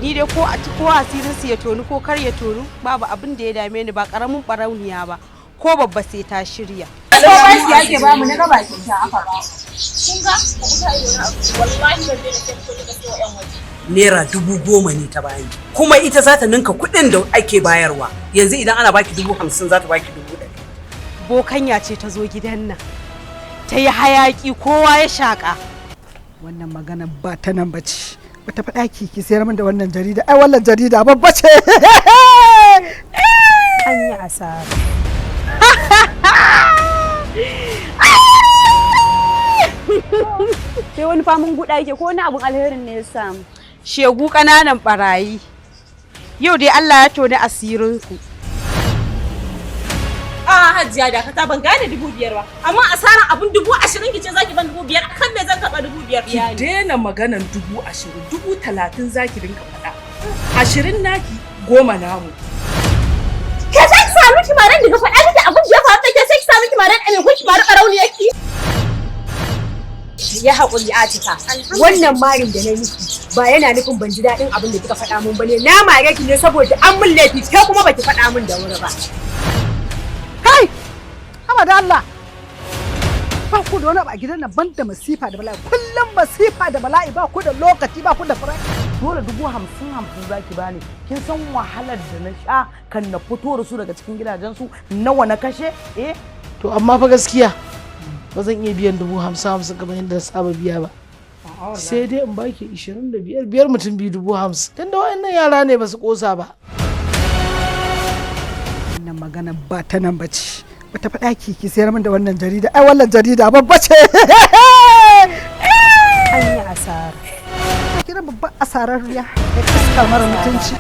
Ni dai ko a ci ko asirin su ya tonu ko kar ya tonu, babu abin da ya dame ni. Ba karamin barauniya ba, ko babba sai ta shirya. Ko bashi ake bamu na gaba kyauta aka ba. Kun ga ku ta yi wani abu, wallahi ban daina sai ku ga sai yan waje. ₦10,000 ne ta bayi, kuma ita za ta ninka kuɗin da ake bayarwa. Yanzu idan ana baki 50,000, za ta baki 100,000. Bokanya ce ta zo gidan nan ta yi hayaki, kowa ya shaƙa. Wannan magana ba ta nan ba ce. Wata faɗa ki sayar min da wannan jarida. Ai wannan jarida babba ce. An yi asara. Sai wani famun guda yake ko wani abun alherin ne ya samu. Shegu, ƙananan barayi, yau dai Allah ya toni asirinku. A Hajiya, dakata, ban gane 5,000 ba. Amma asaran abun 20,000 ki ce zaki ban 5,000, akan me zan karɓa 5,000? Ki daina maganan 20,000, 30,000 zaki dinga faɗa. 20 naki, 10 namu. Ke sai ki samu kimaran daga faɗa miki abin da ya faru da ke, sai ki samu kimaran a maimakon ki mari ɓarauniyarki. Ya haƙuri, Atika. Wannan marin da na miki ba yana nufin ban ji daɗin abin da kika faɗa min bane. Na mare ki ne saboda an min laifi, ke kuma baki faɗa min da wuri ba. Kai! Haba da Allah! Ba ku da wani abu a gidan nan banda masifa da bala'i. Kullum masifa da bala'i, ba ku da lokaci, ba ku da fara. Dole 50,000 50 zaki bani. Kin san wahalar da na sha kan na fito da su daga cikin gidajen su, nawa na kashe, eh? To amma fa gaskiya ba zan iya biyan 50,000 50 kamar yadda na saba biya ba. Sai dai in baki 25 5, mutum biyu 50,000. Tunda wayannan yara ne, ba su kosa ba. Wannan magana ba ta nan ba ce. Wata faɗa ki sayar min da wannan jarida. Ai wannan jarida babba ce. An yi asara. Kira babban asararriya. Da iska mara mutunci.